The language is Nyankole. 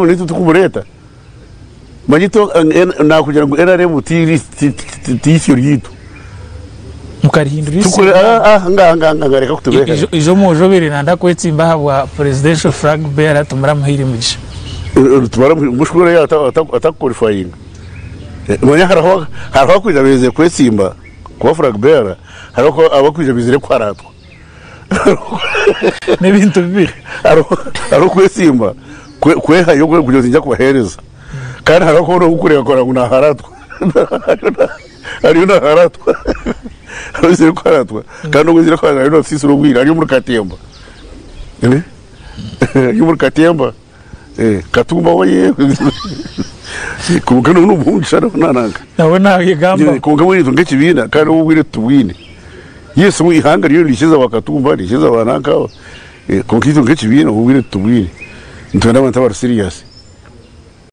Naitwe tikumureeta. Manya itwe nakugira ngu NRM ti eisyo ryaitu. Mukarihindura eisyo ryanyu. Reka kutubeherera. Ijo omwojo obaire nayenda kwetsimba ahabwa presidential flag bearer timuramuhaire mugisha. Tibaramuha atakuqualifyinga. Manya hariho abakwija baizire kwetsimba kuba flag bearer hariho abakwija baizire kuharatwa. N'ebintu bibiri. Hariho okwesimba kwehayo kugira oti ninza kubaheereza kandi hariho hoona ou orikureeba okagira ngu naaharatwa ariyo naaharatwa hariho oizire kuharatwa kandi ogwo oizire kuharatwa ariyo naatusiisira obwire ari omuri katemba ari omuri katemba Katumba we kwonka nawe nomuhungisa nanka. Nawe nayegambaho. Kwonka mbwenu itwe nk'ekibiina kandi obwire titubwine. Yes eihanga ryo nirikiza ba Katumba nirikiza ba nanka aba kwonka itwe nk'ekibiina obwire titubwine. Nitwenda abantu abari serious.